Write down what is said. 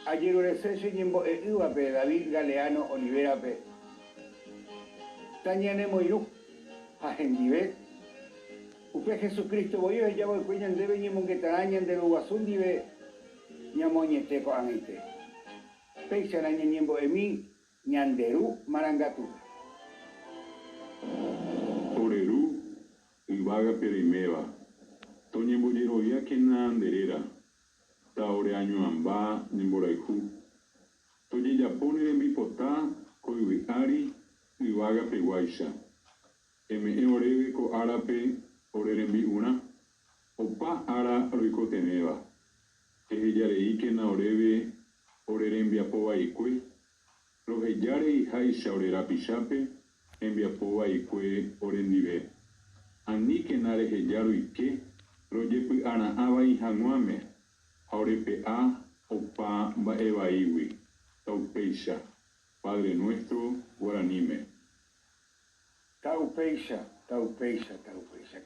Ajerurese che ñembo'e'ỹvape David Galeano Olivera-pe tañanemoirũ ha hendive, upe Jesucristo voi ohejava'ekue ñandéve ñemongetarã ñande Ru Guasu ndive ñamoañete ko'ag̃aite. Péicharã ñañembo'emi ñande Ru marangatúpe. Ore Ru, yvágape reiméva, toñembojeroviákena nde réra, Ta ore añuãmba ne mborayhu. Tojejapo ne rembipota ko yvy ári yvága peguáicha. Eme'ẽ oréve ko árape ore rembi'urã, opa ára roikotevẽva. Ehejareíkena oréve ore rembiapo vaikue, roheja reiháicha ore rapichápe hembiapo vaikue orendive. Aníkena reheja roike rojepy'ara'ã vai hag̃uáme ha orepe'a opa mba'e vaígui. Taupéicha. Padre Nuestro guaraníme. Taupéicha, taupéicha, taupéicha.